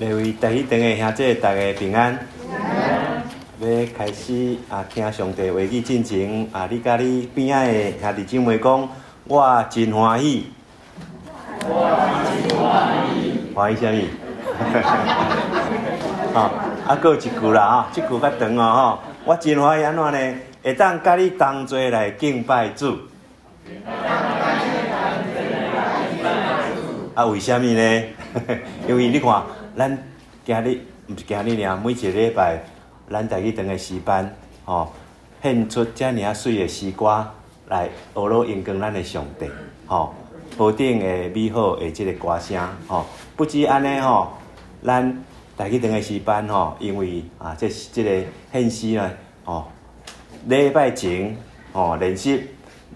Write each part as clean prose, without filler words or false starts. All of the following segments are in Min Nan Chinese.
各位台語堂的兄弟，大家平安。欲開始啊，聽上帝話語進前啊，你佮你邊仔的兄弟姊妹講，我真歡喜。我真歡喜。歡喜啥物？吼，啊，閣有一句啦吼，這句較長哦吼。我真歡喜按怎呢？會當佮你同齊來敬拜主。啊，為啥物呢？因為你看，咱今日毋是今日爾，每一個禮拜，咱台語堂的詩班，吼，獻出遮爾仔媠的詩歌來呵咾榮光咱的上帝，吼，何等的美好的這個歌聲，吼，不止按呢吼，咱台語堂的詩班吼，因為啊，這這個獻詩呢，吼，禮拜前吼練習，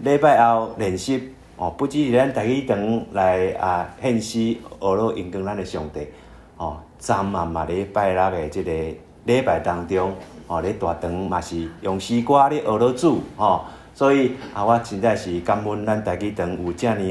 禮拜後練習。哦，不只是咱台語堂來啊獻詩，呵咾榮光咱的上帝。哦，昨暗嘛咧拜六的這個禮拜當中，哦，咧大堂嘛是用詩歌咧呵咾主，吼。所以啊，我實在是感恩咱台語堂有遮爾仔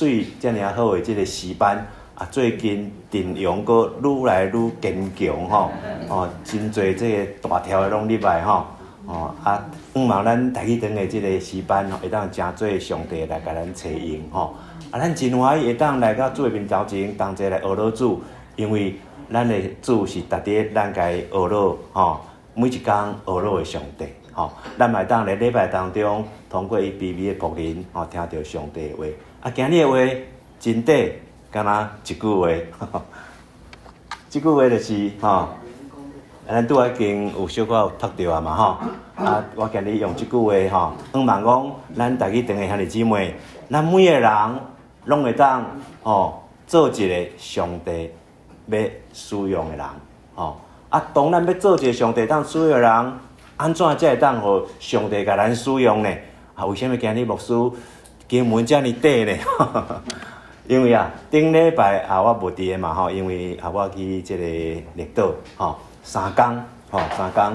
媠、遮爾仔好的這個詩班。啊，最近陣容閣愈來愈堅強，吼。哦，真濟這個大條的攏入來，吼。哦啊，向望咱台語堂的這個詩班吼，會當誠做上帝來共咱齊用吼。啊，咱真歡喜會當來到主的面頭前，同齊來呵咾主，因為咱的主是值得咱共伊呵咾吼，每一工呵咾的上帝吼。咱嘛會當佇禮拜當中，通過伊卑微的僕人吼，聽著上帝的話。啊，今日的話真短，敢若一句話，這句話就是吼。咱拄仔已經有小可有讀著啊嘛吼，啊，我今日用這句話吼，向望講，咱台語堂的兄弟姊妹，咱每個人攏會當吼做一個上帝欲使用的人，吼。啊，當咱欲做一個上帝當使用的人，按怎才會當予上帝共咱使用呢？啊，為啥物今日牧師經文遮爾短呢？因為啊，頂禮拜啊，我無佇的嘛吼，因為啊，我去這個綠島吼。三工，吼，三工，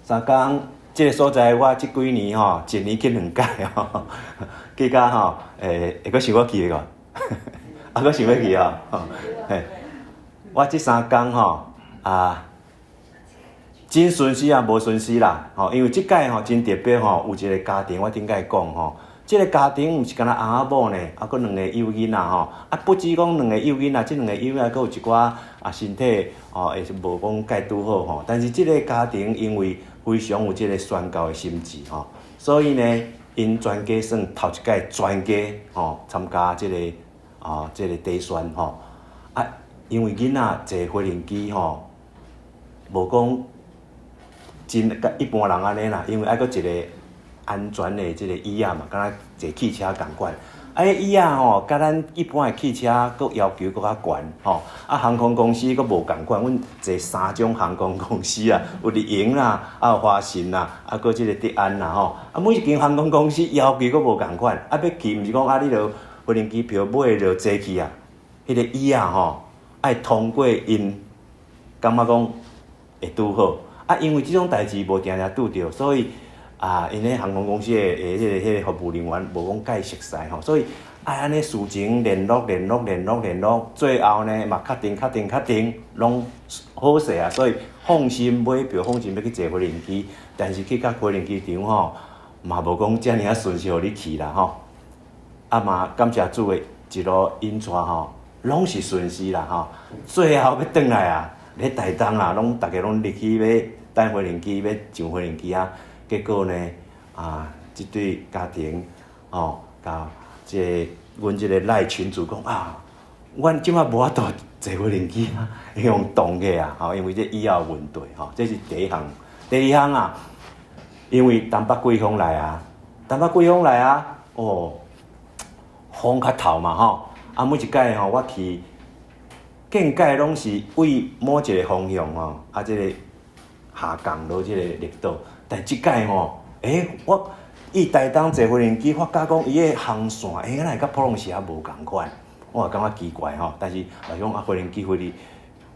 三工，這個所在我這幾年吼，一年去兩擺吼，去到吼，欸，會閣想欲去無？啊，閣想欲去吼，嘿，我這三工吼，啊，真順勢也無順勢啦，吼，因為這擺吼真特別吼，有一個家庭，我頂擺講吼。這個家庭毋是干焦翁仔某呢，啊，閣兩個幼囡仔吼，啊，不止講兩個幼囡仔，這兩個幼囡仔閣有一寡啊身體吼，會是無講蓋拄好吼。但是這個家庭因為非常有這個宣教的心志吼，所以呢，𪜶全家算頭一擺全家吼參加這個啊這個地宣吼。啊，因為囡仔坐飛行機吼，無講真佮一般人按呢啦，因為愛閣一個安全的這個椅仔嘛，敢若坐汽車仝款。啊，彼椅仔吼，佮咱一般的汽車閣要求閣較懸吼。啊，航空公司閣無仝款，阮坐三種航空公司啊，有日榮啦，啊有華信啦，啊閣這個德安啦吼。啊，每一間航空公司要求閣無仝款。啊，欲去毋是講啊，你著飛行機票買著坐去啊。彼個椅仔吼，愛通過𪜶感覺講會拄好。啊，因為這種代誌無定定拄著，所以。啊，𪜶咧航空公司的的彼個彼個服務人員無講蓋熟似吼，所以愛按呢事前聯絡聯絡聯絡聯絡，最後呢嘛確定確定確定，攏好勢啊，所以放心買票，放心欲去坐飛行機，但是去到飛行機場吼，嘛無講遮爾仔順勢予你去啦吼。啊嘛感謝主的一路引帶吼，攏是順勢啦吼。最後欲轉來啊，咧台東啊，攏逐家攏入去欲等飛行機，欲上飛行機啊。結果呢，啊，這對家庭，吼，共這個阮這個賴群組講啊，阮這馬無法度坐飛行機啊，予擋起啊，吼，因為這椅仔有問題，吼，這是第一項。第二項啊，因為東北季風來啊，東北季風來啊，哦，風較透嘛，吼，啊，每一擺吼，我去，見解攏是為某一個方向吼，啊，這個下降落這個綠島。但這擺吼，欸，我伊台東坐飛行機，發覺講伊的航線，欸，哪會佮普通時仔無仝款？我也感覺奇怪吼。但是嘛講啊，飛行機飛哩，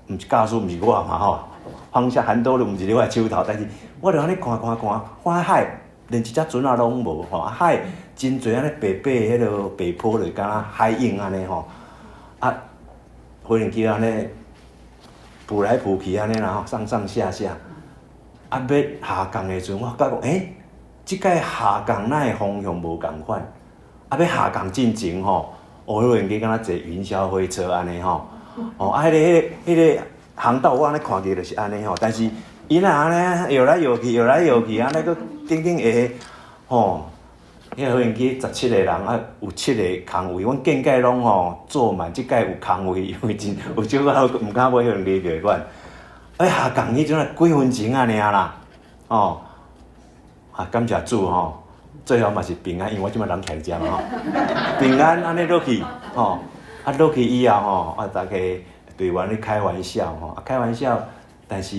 毋是駕駛，毋是我嘛吼，方向盤都毋是佇我的手頭。但是我就按呢看看看，看海連一隻船仔攏無吼，海真濟按呢白白彼落白波就敢若海湧按呢吼。啊，飛行機按呢浮來浮去按呢啦吼，上上下下。啊，欲下降的時陣，我感覺欸，這擺下降哪會方向無仝款？啊，欲下降進前吼，哦，彼無人機敢若坐雲霄飛車按呢吼，哦，啊，彼個航道我按呢看起就是按呢吼，但是伊若按呢搖來搖去，搖來搖去，按呢閣頂頂下下，吼，彼個無人機17個人啊，有七个空位，阮見解攏吼坐滿，這擺有空位，因為真有少可毋敢買無人機袂管。哎，下降彼陣啊幾分鐘啊爾啦，哦，啊感謝主吼，最後嘛是平安，因為我這擺人徛佇遮嘛吼，平安按呢落去，吼，啊落去以後吼，啊逐家隊員咧開玩笑吼，啊開玩笑，但是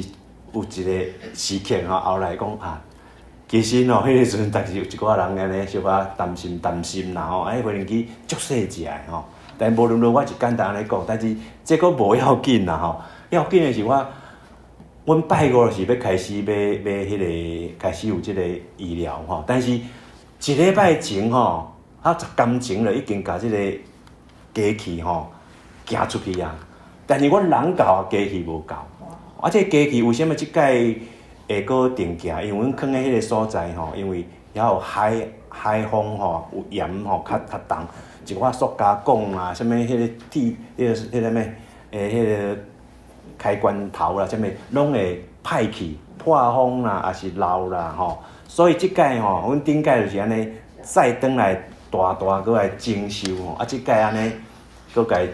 有一個時刻吼，後來講啊，其實吼，彼個時陣，但是有一寡人按呢小可擔心擔心啦吼，哎，無人機足細隻的吼，但無論如何我是簡單按呢講，但是這閣無要緊啦吼，要緊的是我，阮拜五是欲開始欲欲彼個開始有這個醫療吼，但是一禮拜前吼，啊10工前就已經共這個機器吼寄出去啊，但是阮人到，機器無到，啊，這個機器為啥物這擺會閣定寄？因為阮囥佇彼個所在吼，因為遐有海風吼，有鹽吼較較重，一寡塑膠管啊，啥物彼個鐵，彼個啥物，彼個開關頭啦，啥物攏會歹去破風啦，抑是漏啦吼。所以這擺吼，阮頂擺就是按呢，再轉來大大閣來整修吼，啊，這擺按呢閣共伊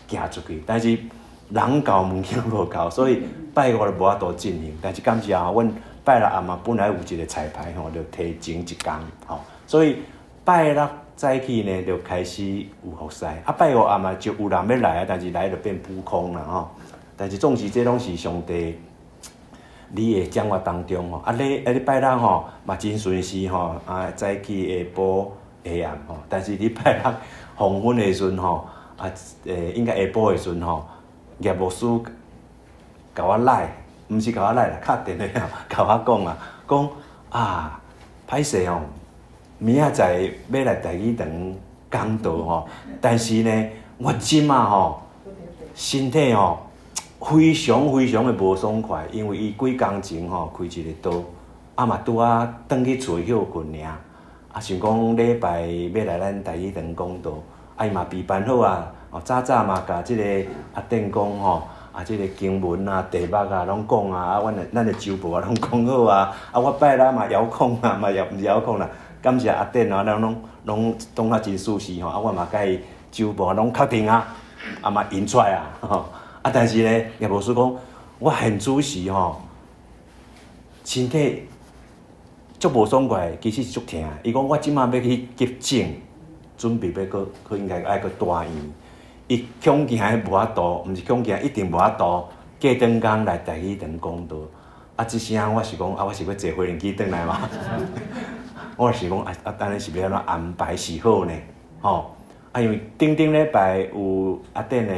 寄出去，但是人到物件無到，所以拜五就無法度進行。但是感謝吼，阮拜六暗嘛本來有一個彩排吼，就提前一工吼，所以拜六早起呢就開始有服侍。啊，拜五暗嘛就有人欲來啊，但是來就變撲空啦吼。但是總是這攏是上帝佇的掌握當中吼。啊，你啊你拜六吼嘛真順時吼，啊早起下晡下暗吼。但是你拜六黃昏的時陣吼，啊應該下晡的時陣吼，葉牧師共我 LINE，毋是共我 LINE 啦，敲電話共我講啊，講啊歹勢哦，明仔載欲來台語堂講道吼，但是呢，我這馬吼身體吼非常非常的無爽快，因為伊幾工前吼開一个刀，啊嘛拄仔轉去厝歇睏爾，啊想講禮拜欲來咱台語堂講道，啊伊嘛備辦好啊，哦早早嘛共這個阿電工吼，啊這個經文啊、題目啊攏講啊，啊阮的咱的週報啊攏講好啊，啊我拜六嘛遙控啊，嘛也毋是遙控啦，感謝阿電啊，攏攏攏當啊真舒適吼，啊我嘛共伊週報攏確定啊，啊嘛印出來啊，吼。啊！但是呢，葉牧師講，我現此時吼，身體足無爽快，其實是足疼。伊講我這馬欲去急診，準備欲閣閣應該愛閣住院。伊恐驚無法度，毋是恐驚，一定無法度。過轉工來台語堂講道。啊，這聲我是講，啊，我是欲坐飛機轉來嗎？我是講，啊啊，按呢是欲按怎安排是好呢？吼，啊，因為頂頂禮拜有阿典的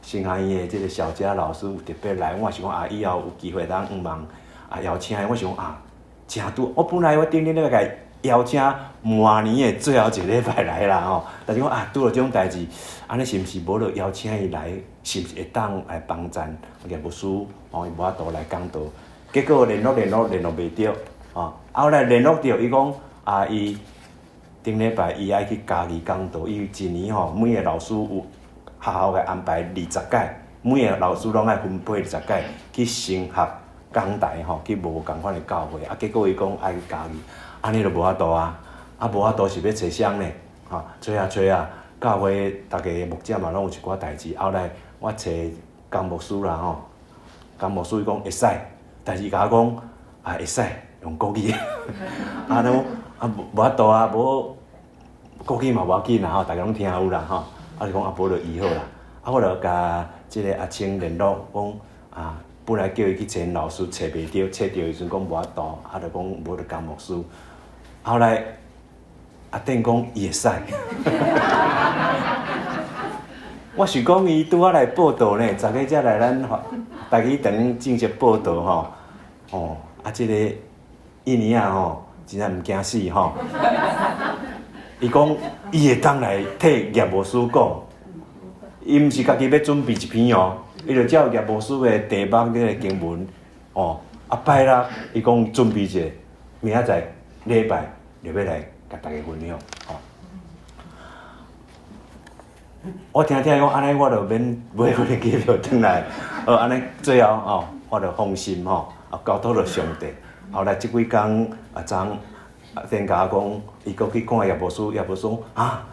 神學院的這個小佳老師有特別來，我是講啊，以後有機會通向望啊邀請伊，我想講啊，誠拄，我本來我頂頂禮拜共邀請明年的最後一個禮拜來啦吼，但是講啊，拄著這種代誌，按呢是毋是無就邀請伊來，是毋是會當來幫贊葉牧師吼，伊無法度來講道，結果聯絡聯絡聯絡袂著，吼，後來聯絡著，伊講啊，伊頂禮拜伊愛去嘉義講道，伊一年吼每個老師有學校共安排二十擺，每個老師攏愛分配二十擺去升學講台吼，去無仝款的教會。啊，結果伊講愛去嘉義，按呢就無法度啊！啊，無法度是欲揣誰呢？吼，揣啊揣啊，教會逐家牧者嘛攏有一寡代誌。後來我揣江牧師啦吼，江牧師伊講會使，但是伊共我講啊會使用國語，啊，攏啊無無法度啊，無國語嘛無要緊啦吼，逐家攏聽有啦吼。啊，就講啊，無就伊好啦。啊，我就共這個阿青聯絡，講啊，本來叫伊去揣老師，揣袂著，揣著的時陣講無法度，啊，就講無就江牧師。後來阿典講伊會使。我想講伊拄仔來報到呢，昨日才來咱台語堂正式報到吼。哦，啊，這個一年啊吼，真正毋驚死吼。伊講伊會當來替葉牧師講，伊毋是家己欲準備一篇哦，伊就照葉牧師的題目這個經文哦。啊拜六，伊講準備者，明仔載禮拜就欲來共大家分享吼。我聽聽講按呢，我就免買火車機票轉來。好，按呢最後哦，我就放心吼，啊交託予上帝。後來這幾工啊，昨啊天共我講，伊閣去看葉牧師，葉牧師講啊，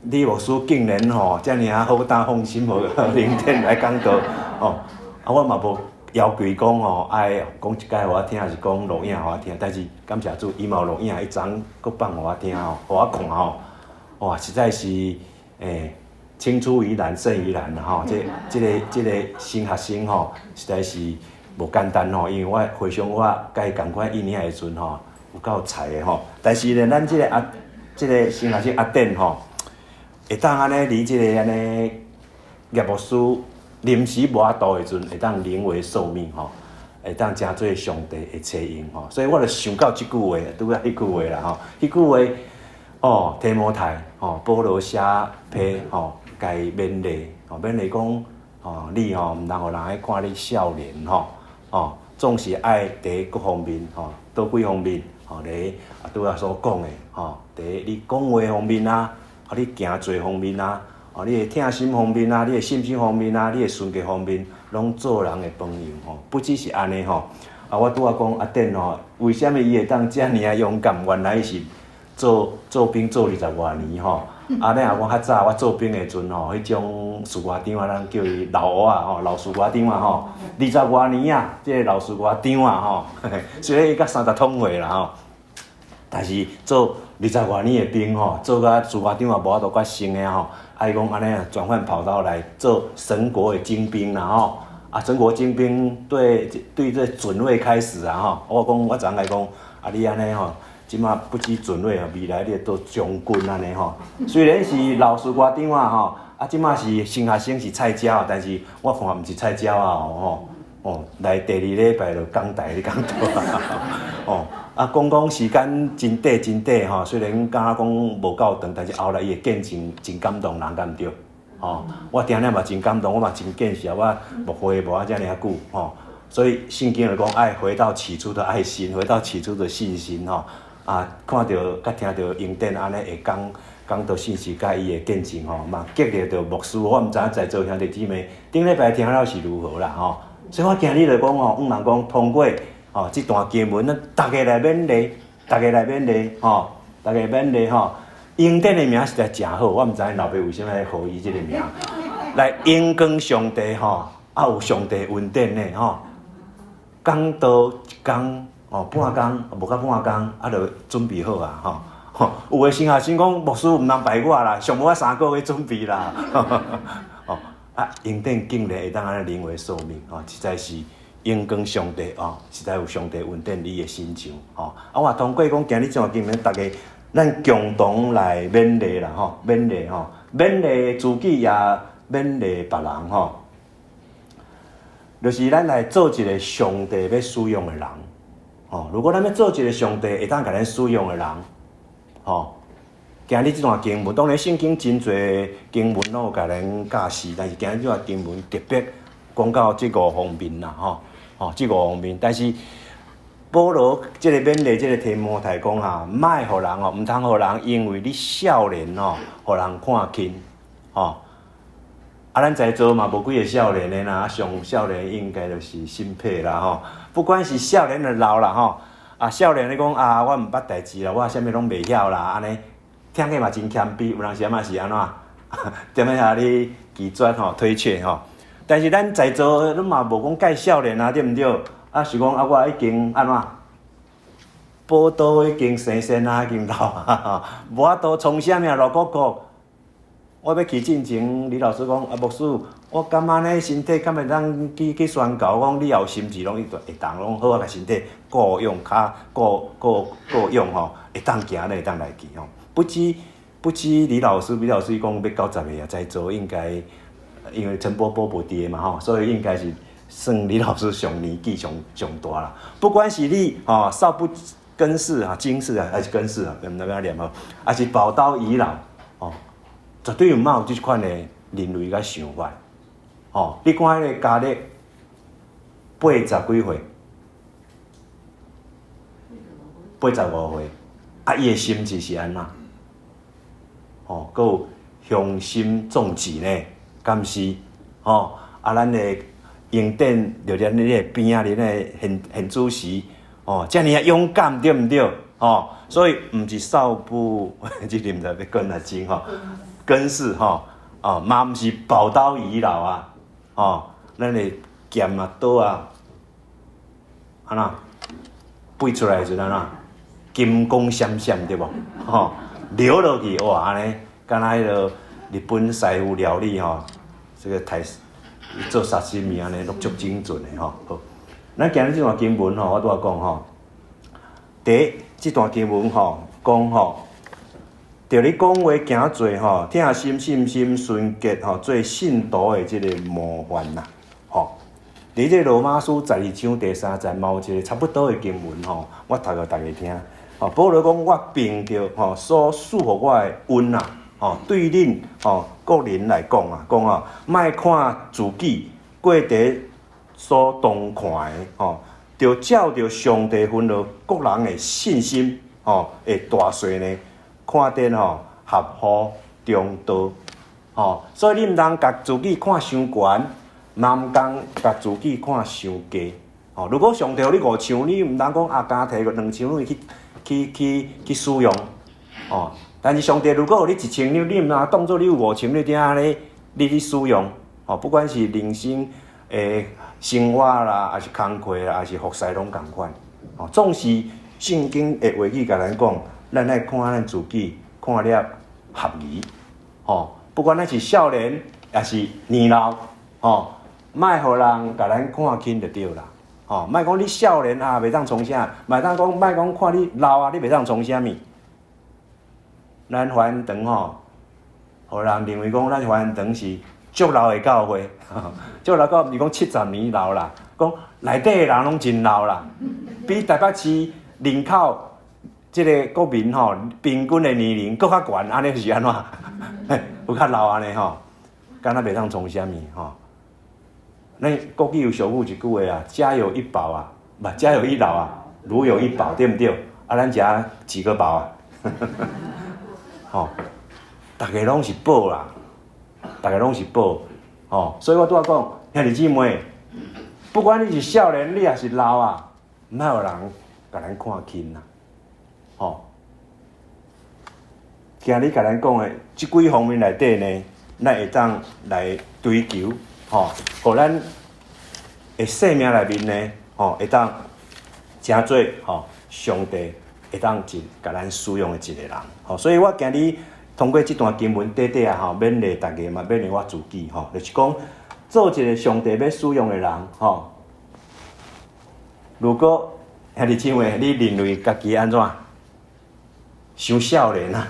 李牧師竟然吼遮爾仔好膽放心，予林天來講道吼。啊，我嘛無要求伊講吼，愛講一擺予我聽，抑是講錄影予我聽。但是感謝主，伊嘛有錄影，伊昨昏閣放予我聽吼，予我看吼。哇，實在是青出於藍勝於藍啦吼！這、這個、這個新學生吼，實在是無簡單吼。因為我回想我佮伊仝款一年的時陣吼，有夠菜的吼。但是呢，咱這個阿這個新學生阿典吼，會當按呢佇這個按呢葉牧師臨時無法度的時陣，會當臨危受命吼，會當成做上帝的差用吼。所以我就想到這句話，拄仔彼句話啦吼，彼句話哦，提摩太吼，保羅寫批吼。共伊勉勵，吼勉勵講，吼你吼毋通予人愛看你少年吼，吼總是愛佇各方面吼，佗幾方面吼，佇啊拄仔所講的吼，佇你講話方面啊，啊你行做方面啊，哦你的疼心方面啊，你的信心方面啊，你的順格方面，攏做人的榜樣吼，不只是按呢吼，啊我拄仔講阿典吼，為啥物伊會當遮爾仔勇敢？原來伊是做做兵做二十外年吼。啊！咱若講較早，我做兵的時陣吼，彼種士官長啊，咱叫伊老烏仔吼，老士官長啊吼，二十外年啊，這個老士官長啊吼，雖然伊才三十通歲啦吼，但是做二十外年的兵吼，做甲士官長也無法度較升的吼，啊伊講按呢轉換跑道來做神國的精兵啦吼，啊神國精兵對對這準尉開始啊吼，我講我昨昏來講，啊你按呢吼。這馬不止准尉啊，未來你會做將軍按呢吼。雖然是老士官長啊吼，啊這馬是新學生是菜鳥啊，但是我看毋是菜鳥啊吼哦，來第二禮拜就講台咧講道啊哦啊講講時間真短真短吼，雖然敢若講無夠長，但是後來伊的見證真感動人，敢毋對？吼，我聽了嘛真感動，我嘛真見笑，我牧會無啊遮爾久吼，所以聖經就講愛回到起初的愛心，回到起初的信心吼。啊，看著佮聽著英典按呢會講講道信息佮伊的見證吼，嘛激勵著牧師。我毋知影在座兄弟姊妹頂禮拜聽了是如何啦吼。所以我今日就講吼，向人講通過吼這段經文，咱逐家來勉勵，逐家來勉勵吼，逐家勉勵吼。英典的名實在誠好，我毋知影老爸為啥物予伊這個名。來榮光上帝吼，啊有上帝恩典的吼，講道一工。哦，半工無到半工，啊，就準備好啊，吼！吼，有的新學生講牧師毋通排我啦，上無我三個月準備啦，哦，啊，英典竟然會當按呢臨危受命，哦，實在是榮光上帝哦，實在有上帝恩典你的身上，吼！啊，我通過講今日這段經文，逐家咱共同來勉勵啦，吼，勉勵吼，勉勵自己也勉勵別人，吼，就是咱來做一個上帝欲使用的人。吼，如果咱欲做一個上帝會當共咱使用的人，吼，今日這段經文，當然聖經真濟經文攏有共咱教示，但是今日這段經文特別講到這五方面啦，吼，吼，這五方面。但是保羅這個勉勵這個提摩太講啊，莫予人哦，毋通予人因為你少年哦，予人看輕，吼。啊，咱在座嘛無幾个少年的啦，上少年應該就是新配啦吼。不管是少年的老啦吼，啊少年的講啊，我毋捌代誌啦，我啥物攏袂曉啦，按呢聽起嘛真謙卑，有當時嘛是按怎，踮咧遐咧拒絕吼推卻吼。但是咱在座攏嘛無講介少年啊，對毋對？啊是講啊，我已經按怎，寶刀已經生鉎啊，已經老啊，無法度創啥物啊，老國國。我欲去進前，李老師講啊，牧師，我感覺呢身體敢會當去去宣教，講你也有心志，攏會當攏好好共身體顧養，跤顧顧顧養吼，會當行咧，會當來去吼。不止不止李老師，李老師講欲九十歲啊，在座應該因為陳伯伯無佇嘛吼，所以應該是算李老師上年紀上上大啦。不管是你吼少不更事啊，經事啊，還是更事啊，毋知欲按怎念吼，還是寶刀已老哦。絕對毋捌有這款的認為佮想法。吼，你看彼個迦勒80幾歲？85歲，啊，伊的心智是按怎？吼，閣有雄心壯志呢，敢是？吼，啊，咱的榮典就佇你的邊仔，佇咧現現主時，哦，遮爾仔勇敢，對毋對？吼，所以毋是少婦，這個毋知欲講哪種吼，更是吼，哦，嘛毋是寶刀已老啊，吼，咱的劍啊刀啊，按怎飛出來的時陣按怎？金光閃閃對無？吼，流落去哇，按呢，敢若彼个日本師傅料理吼，這个台做沙西米按呢，攏足精準的吼。好，咱今日這段經文吼，我拄仔講吼，第一，這段經文吼講吼，著你講話行做吼，疼心信心純潔吼，做信徒的這个模範啦，吼。佇這羅馬書12章第三節，嘛有一个差不多的經文吼，我讀予大家聽。吼，保羅講，我憑著吼所賜予我的恩啊，吼對恁吼各人來講啊，講啊，莫看自己過佇所當看的吼，著照著上帝分予各人的信心吼的大細呢，看見吼合乎中道吼，所以你毋通共自己看傷懸，嘛毋通共自己看傷低吼。如果上帝予你五槍，你毋通講啊，敢提兩槍去去去去使用，哦。但是上帝如果予你1000兩，你毋通當做你有5000，你點按呢？你去使用，哦，不管是人生的生活啦，抑是工課啦，抑是服侍攏仝款。哦，總是聖經的話語共咱講，咱愛看咱自己看了合宜，哦，不管咱是少年，抑是年老，哦，莫予人共咱看輕就對啦。吼，莫講你少年啊，袂當創啥；莫當講，莫講看你老啊，你袂當創啥物。咱華安堂吼，予人認為講咱華安堂是足老的教會，足老教毋是講70年老啦，講內底的人攏真老啦，比台北市人口這个國民吼平均的年齡閣較懸，按呢是按怎？有較老按呢吼，敢若袂當創啥物吼。咱國語有俗語一句話啊，家有一寶啊，毋家有一老啊，如有一寶，對毋對？啊，咱遮幾個寶啊？吼，逐个攏是寶啦，逐个攏是寶，吼，所以我拄仔講，兄弟姊妹，不管你是少年，你抑是老啊，莫予人共咱看輕啦，吼。今日共咱講的這幾方面內底呢，咱會當來追求，吼，予咱的生命內面呢，吼，會當成做吼上帝會當一共咱使用的一個人，吼，所以我今日通過這段經文短短啊，吼，勉勵大家嘛，勉勵我自己，吼，就是講做一個上帝欲使用的人，吼。如果兄弟姊妹，你認為家己按怎？傷少年啊！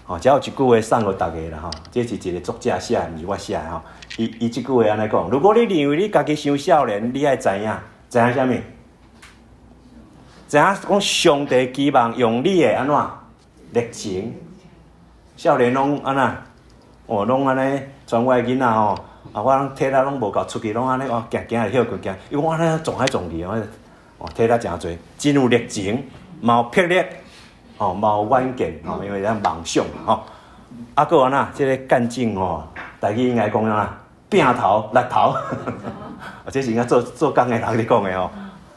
吼，這有一句話送予大家啦，吼，這是一個作者寫的，毋是我寫的吼。伊伊這句話按呢講：如果你認為你家己傷少年，你愛知影，知影啥物？知影講上帝期望用你的按怎熱情？少年攏按怎？哦，攏按呢，傳我的囡仔吼，啊，我攏體力攏無夠出去，攏按呢哦，行行會歇睏行，伊講按呢撞來撞去，哦，體力誠濟，真有熱情，嘛有魄力，吼，嘛有遠見，吼，因為咱夢想吼。啊，閣有按怎？這个幹勁吼，台語應該講按怎？拚頭力頭，啊，這是應該做做工的人咧講的吼。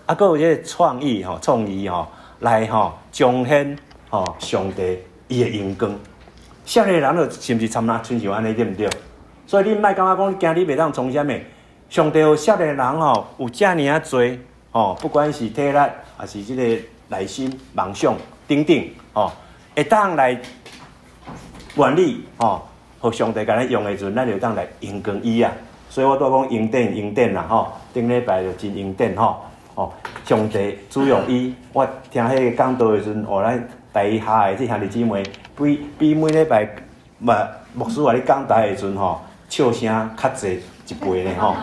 啊，閣有這个創意吼，創意吼，來吼彰顯吼上帝伊的榮光。少年人就是毋是參那親像按呢對毋對？所以你莫感覺講，驚你袂當創啥物。上帝予少年人吼有遮爾仔濟吼，不管是體力，抑是這个內心夢想等等吼，會當來願意吼，予上帝共咱用的時陣，咱就當來榮光伊啊。所以我拄仔講榮典榮典啦吼，頂禮拜就真榮典吼。哦，上帝使用伊，我聽彼個講道的時陣，哦，咱台下的這兄弟姊妹，比比每禮拜嘛牧師來咧講台的時陣吼，笑聲較濟一倍呢吼。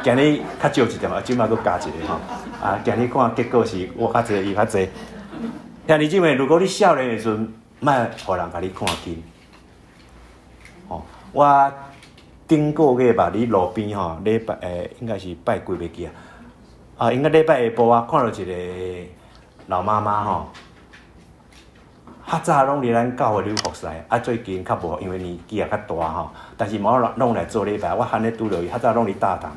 今日較少一點啊，這擺閣加一个吼。啊，今日看結果是我較濟，伊較濟。兄弟姊妹，如果你少年的時陣，莫予人共你看輕。吼，我頂個月吧，佇路邊吼，禮拜應該是拜幾袂記啊？啊，應該禮拜下晡啊，看到一個老媽媽吼，較早攏佇咱教會裡服侍，啊，最近較無，因為年紀也較大吼。但是嘛攏來做禮拜，我罕咧拄著伊，較早攏佇大堂。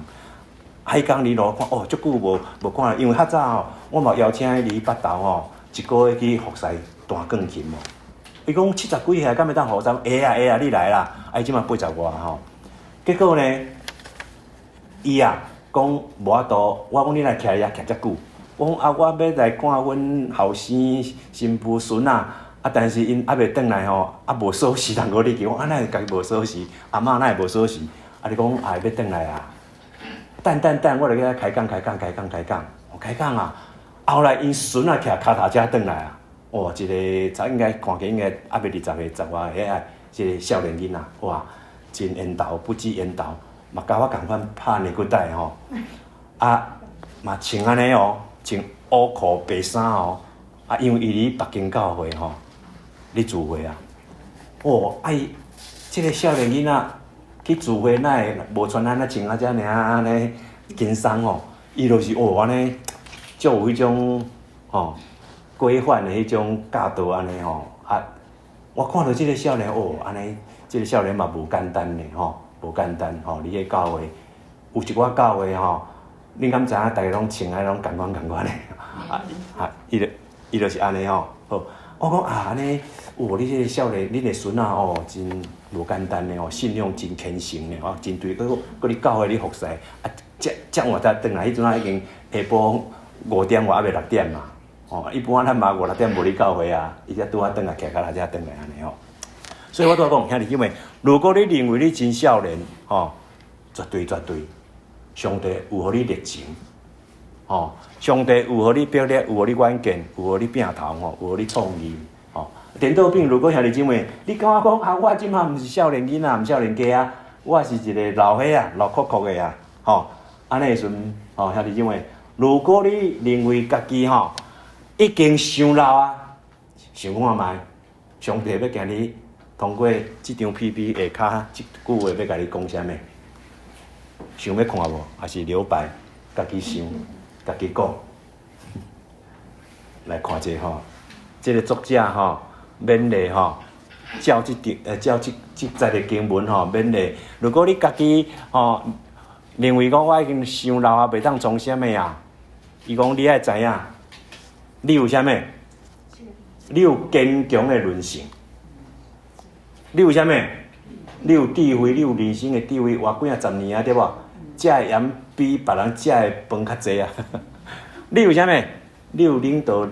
彼工佇路看，哦，足久無看，因為較早吼，我嘛邀請伊佇北投吼，一個月去服侍彈鋼琴哦。伊講70幾歲，敢會當服侍？會啊會啊，你來啦！啊，伊這馬80外吼。結果呢，伊啊講無法度，我講你來徛遐徛遮久，我講啊，我欲來看阮後生新婦孫仔，啊，但是𪜶猶未轉來吼，啊無鎖匙通予你去，我講啊，哪會家己無鎖匙？阿嬤哪會無鎖匙？啊，你講啊，欲轉來啊？等等等，我就共伊開講開講開講開講，開講啊！後來𪜶孫仔騎跤踏車轉來啊，哇，一個才應該看起應該猶未20歲，10外歲仔，一個少年囡仔，哇！真緣投，不止緣投，嘛佮我仝款拍尼骨帶吼，啊，嘛穿按呢哦，穿烏褲白衫哦，啊，因為伊佇北京教會吼，咧聚會啊，哦，啊伊這個少年囡仔去聚會，哪會無穿按呢穿啊遮爾按呢輕鬆哦？伊就是哦按呢，足有彼種吼規範的彼種教導按呢吼，啊，我看著這個少年哦，按呢。這個少年嘛無簡單呢，吼，無簡單吼。佇个教會有一寡教會吼，恁敢知影？逐个攏穿啊，攏仝款仝款的，啊啊，伊就是按呢吼。好，我講啊，按呢，哦，你這個少年，恁的孫仔哦，真無簡單的哦，信仰真虔誠的吼，真對。閣閣佇教會裡服侍，啊，遮遮晚才轉來，彼陣仔已經下晡5點外，猶未6點嘛。吼，一般咱嘛5、6點無佇教會啊，伊才拄仔轉來，騎腳踏車轉來按呢吼。所以我拄仔講，兄弟姊妹，如果你認為你真少年，吼，絕對絕對，上帝有予你熱情，吼，上帝有予你魄力，有予你遠見，有予你拼頭，吼，有予你創意，吼。顛倒反，如果兄弟姊妹，你感覺講啊，我這馬毋是少年囡仔，毋少年家啊，我是一個老歲仔，老摳摳的啊，吼，按呢時陣，吼，兄弟姊妹，如果你認為家己吼已經傷老啊，想看覓，上帝欲今日通過這張 PPT 下跤這句話欲共你講啥物？想欲看無？抑是留白，家己想，家己講。來看者吼，這個作者吼勉勵吼，照這張照這這節的經文吼勉勵。如果你家己吼認為講我已經傷老啊，袂當創啥物啊？伊講你愛知影，你有啥物？你有堅強的韌性。你有啥物？你有智慧，你有人生的智慧，活幾仔十年啊，對無？食的鹽比別人食的飯較濟啊！你有啥物？你有領導力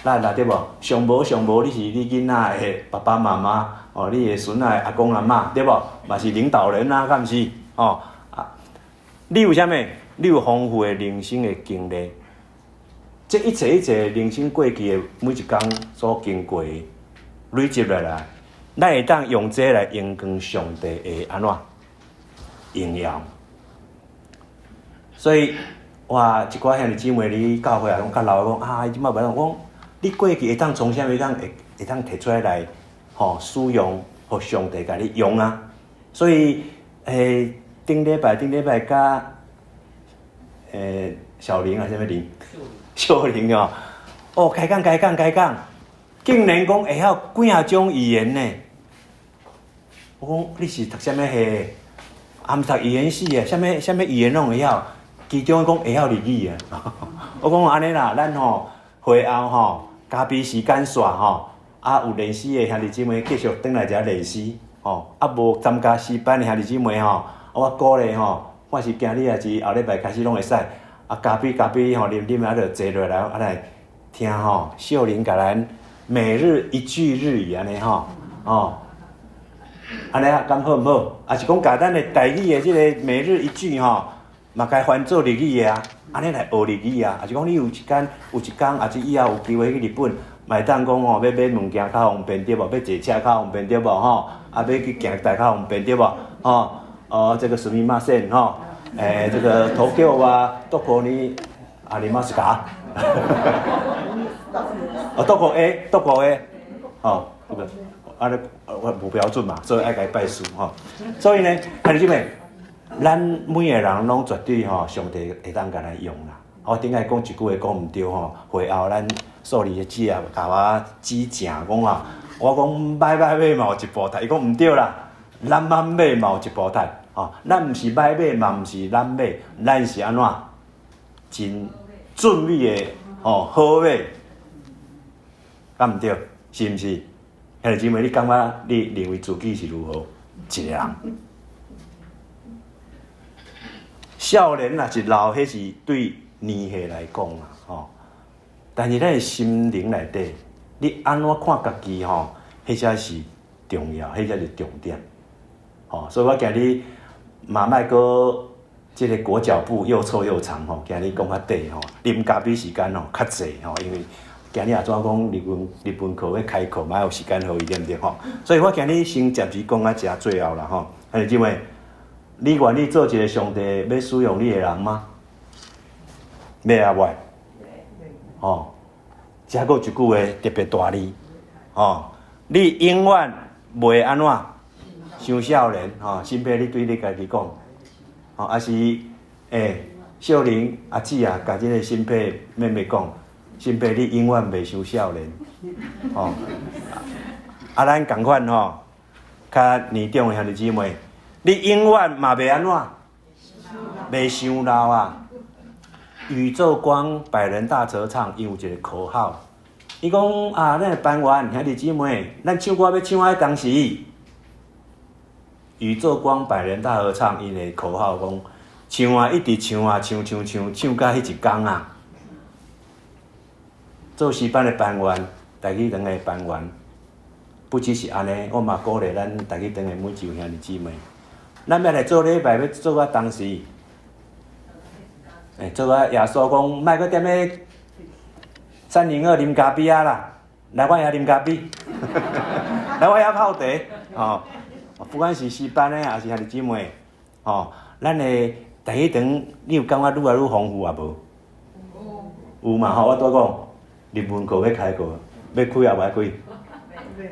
啊，對無？上無上無，你是你囡仔的爸爸媽媽，哦，你的孫仔的阿公阿嬤，對無？嘛是領導人啊，敢毋是？哦啊！你有啥物？你有豐富的人生的經歷，這一切一切人生過去的每一工所經過的累積落來。咱會當用這來榮光上帝的按怎榮耀？所以，哇，一寡兄弟姊妹佇教會啊，攏較老的講啊，伊這馬袂當。我講，你過去會當創啥物，會當提出來來，吼，使用，予上帝共你用啊。所以，頂禮拜頂禮拜佮，小玲啊，啥物玲？秀玲哦，哦，開講開講開講，竟然講會曉幾仔種語言呢？我講你是讀啥物系？啊，毋讀語言系的，啥物啥物語言攏會曉。其中講會曉日語啊。我講按呢啦，咱吼會後吼咖啡時間煞吼，啊有練習的兄弟姊妹繼續轉來遮練習吼，啊無參加詩班的兄弟姊妹吼，我鼓勵吼，我是今日抑是後禮拜開始攏會使，啊咖啡咖啡吼，啉啉啊就坐落來啊來聽吼，秀玲共咱每日一句日語按呢吼，哦。按呢敢好毋好？抑是講共咱的台語的這個每日一句吼，嘛共翻做日語的啊，按呢來學日語啊。抑是講你有一間有一工，抑是以後有機會去日本，嘛會當講吼，欲買物件較方便對無？欲坐車較方便對無？吼，啊，欲去行台較方便對無？吼，哦，這個すみません吼，這個東京はどこにありますか？哦，どこへ？どこへ？哦，這個。啊，我無標準嘛，所以愛共伊拜師吼。所以呢，兄弟姊妹，咱每个人攏絕對吼，上帝會當共咱用啦。我頂下講一句話講毋對吼，會後咱素麗的姊啊，共我指正講啊，我講䆀䆀馬嘛有一步迵，伊講毋對啦，懶慢馬嘛有一步迵，吼，咱毋是䆀馬嘛毋是懶馬，咱是按怎？真俊美的吼好馬，敢毋對？是毋是？兄弟姊妹，你感覺你認為自己是如何一個人？少年若是老，彼是對年歲來講啦，吼。但是咱的心靈內底，你按怎看家己吼，彼才是重要，彼才是重點。吼，所以我今日嘛莫閣這个裹腳布又臭又長吼，今日講較短吼，啉咖啡時間吼較濟吼，因為今日也怎講日文課欲開課嘛有時間予伊對毋對吼？所以我今日先暫時講到遮最後啦吼。兄弟姊妹，你願意做一個上帝欲使用你的人嗎？欲啊無？吼，遮閣有一句話特別大字，吼，你永遠袂按怎？傷少年吼，新伯你對你家己講，吼，抑是少年阿姊啊，共這个新伯妹妹講，新伯你永遠袂傷少年，吼，啊，咱仝款吼，較年長的兄弟姊妹，你永遠嘛袂按怎？袂傷老啊！宇宙光百人大合唱，伊有一个口號，伊講啊，咱的班員兄弟姊妹，咱唱歌欲唱彼當時，宇宙光百人大合唱，𪜶的口號講，唱啊，一直唱啊，唱唱唱，唱到彼一工啊。做詩班的班員，台語堂的班員，不只是按呢，我嘛鼓勵咱台語堂的每一位兄弟姊妹，咱欲來做禮拜，欲做到當時。做啊！耶穌講，莫閣踮咧302啉咖啡啊啦，來我遐啉咖啡，來我遐泡茶，吼！不管是詩班的，抑是兄弟姊妹，吼，咱的台語堂，你有感覺愈來愈豐富啊無？有嘛吼！我拄講，日文課欲開課，欲開抑無愛開？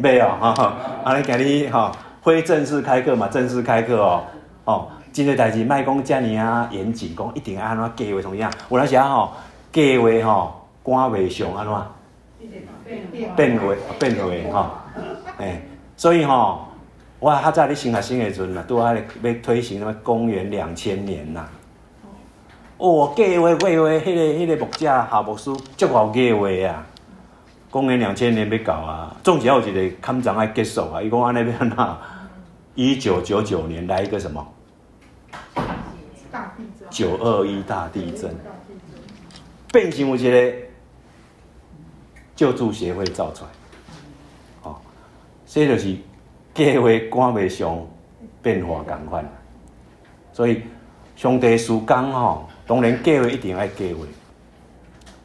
欲哦，吼！按呢今日吼，非正式開課嘛，正式開課哦，吼。真濟代誌莫講遮爾仔嚴謹，講一定愛按怎計畫創啥？有當時啊吼，計劃吼趕袂上按怎？變化變化吼，所以吼，我較早咧升學生的時陣啊，拄仔欲推行啥物公元2000年啦。哦，計劃計劃，彼个牧者校牧師足𠢕計劃啊！公元兩千年欲到啊，總是猶有一个坎站愛結束啊。伊講按呢欲按怎？1999年來一個什麼？9·21大地震，變成有一个救助協會走出來，哦，這就是計劃趕袂上變化仝款，所以上帝事工吼，當然計劃一定愛計劃，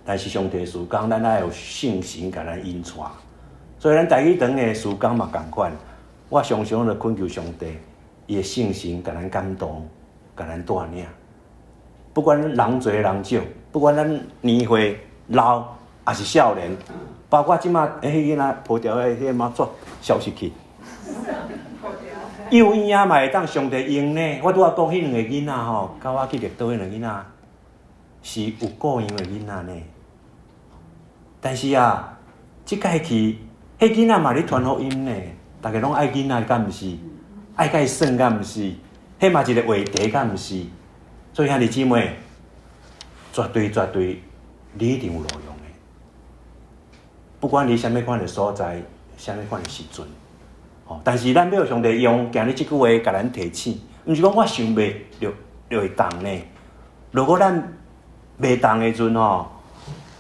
但是上帝事工，咱愛有聖神共咱引帶，所以咱台語堂的事工嘛仝款，我常常就懇求上帝，伊的聖神共咱感動，共咱帶領。不管人濟人少，不管咱年歲老抑是少年，包括這馬彼囡仔抱牢的彼个媽祖消失去，幼嬰仔嘛會當上帝用呢。我拄仔講彼兩個囡仔吼，佮我去綠島彼兩个囡仔是有顧養的囡仔呢。但是啊，這擺去，彼囡仔嘛咧傳福音呢，逐家攏愛囡仔，敢毋是？愛共伊耍，敢毋是？彼嘛一个話題，敢毋是？所以兄弟姊妹，絕對絕對，你一定有路用的。不管佇啥物款的所在，啥物款的時陣，吼！但是咱欲予上帝用，今日這句話共咱提醒，毋是講我想袂就會當呢。如果咱袂當的時陣吼，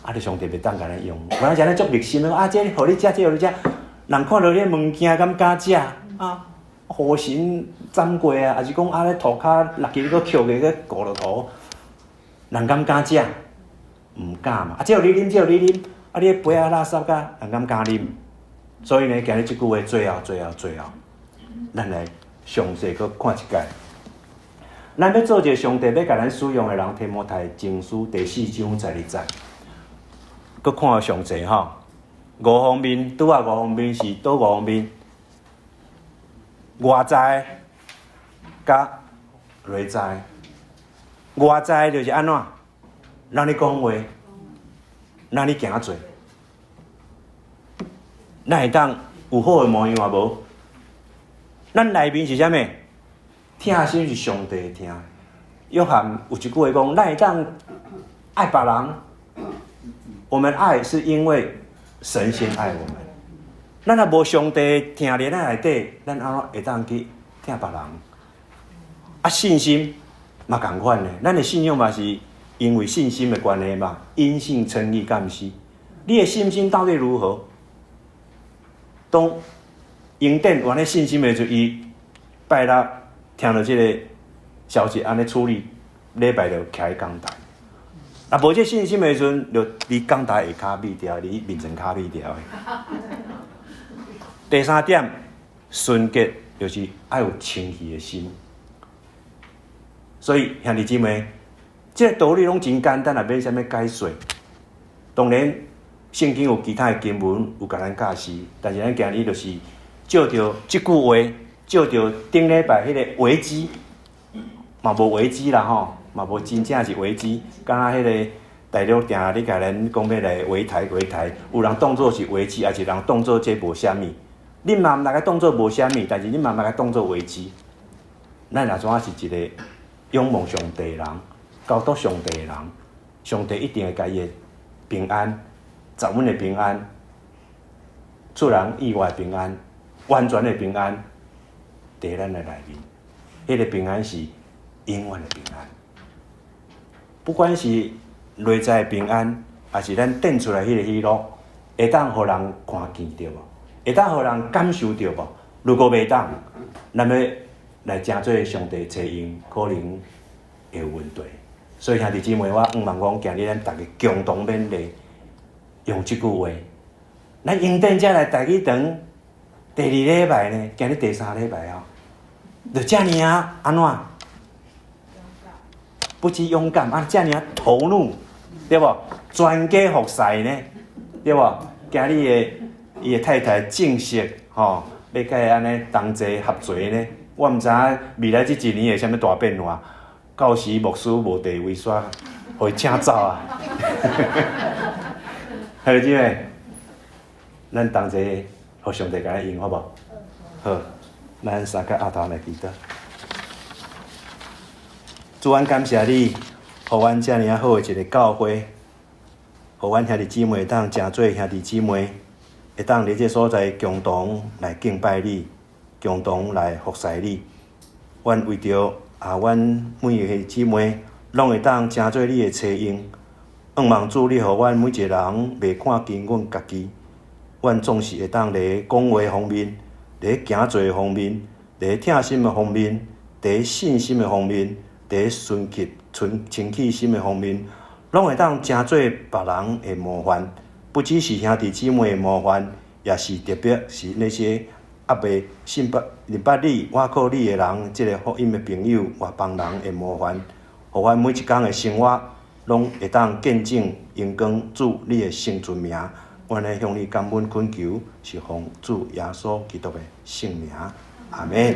啊，你上帝袂當共咱用。有當時咱足熱心的，啊，這予你食，這予你食，人看著你物件敢敢食啊？雨神斬過啊，抑是講啊，咧塗跤落去，你閣抾起去糊落塗，人敢敢食？毋敢嘛。啊，這予你啉，這予你啉，啊，你彼杯仔垃圾甲，人敢敢啉？所以呢，今日這句話最後、最後、最後，咱來詳細閣看一擺。咱欲做一个上帝欲共咱使用的人，提摩太前書第四章十二節，閣看詳細吼。五方面，拄仔五方面是佗五方面？外在佮內在。外在就是按怎？咱咧講話，咱咧行做，咱會當有好的模樣無？咱內面是啥物？疼心是上帝疼。約翰有一句話講：咱會當愛別人，我們愛是因為神先愛我們。咱若無上帝疼佇咱內底，咱按怎會當去疼別人？啊，信心嘛仝款的，咱的信仰嘛是因為信心的關係嘛，因信稱義，敢毋是？你的信心到底如何？當英典有按呢信心的時陣，伊拜六聽著這个消息，按呢處理，禮拜就徛佇講台。啊，無這信心的時陣，就佇講台下跤覕掉，佇眠床跤覕掉的。第三點，純潔就是愛有清氣的心。所以兄弟姊妹，這个道理攏真簡單，也免啥物解說。當然，聖經有其他的經文有共咱教示，但是咱今日就是借著這句話，借著頂禮拜彼个危機，嘛無危機啦吼，嘛無真正是危機，敢若彼个大陸定咧共咱講欲來圍台圍台，有人當做是危機，抑是人當做這無啥物。你嘛毋來共當做無啥物，但是你嘛毋來共當做危機。咱若怎是一个仰望上帝的人，交託上帝的人，上帝一定會共伊的平安、十分的平安、出人意外的平安、完全的平安，佇咱的內面。彼个平安是永遠的平安，不管是內在的平安，抑是咱展出來彼个喜樂，會當予人看見著無？會當予人感受著無？如果袂當，咱欲來成做上帝差用，可能會有問題。所以兄弟姊妹，我向望講，今日咱逐家共同勉勵，用這句話，咱英典才來台語堂第二禮拜呢，今日第三禮拜哦，就遮爾仔按怎？不只勇敢，啊，遮爾仔投入，對無？全家服侍呢，對無？今日的伊的太太正式吼，欲共伊按呢同齊合齊呢。我毋知影未來這一年會啥物大變化，到時牧師無地位煞，予伊請走啊！兄弟姊妹，咱同齊予上帝共咱用好無？好，咱三個阿頭來祈禱。主，阮感謝你，予阮遮爾仔好的一个教會，予阮兄弟姊妹會當成做兄弟姊妹，會當佇這所在共同來敬拜你，共同來服侍你。阮為著啊，阮每一个姊妹攏會當成做你的差用，向望主你予阮每一个人袂看輕阮家己，阮總是會當佇講話方面，佇行做方面，佇疼心的方面，佇信心的方面，佇純潔、純清氣心的方面，攏會當成做別人的模範，不只是兄弟姊妹的模範，也是特別是那些猶未信捌、認捌你、倚靠你的人，這个福音的朋友、外邦人的模範，予阮每一工的生活，攏會當見證榮光主你的聖尊名。阮咧向你感恩懇求，是奉主耶穌基督的聖名。阿門。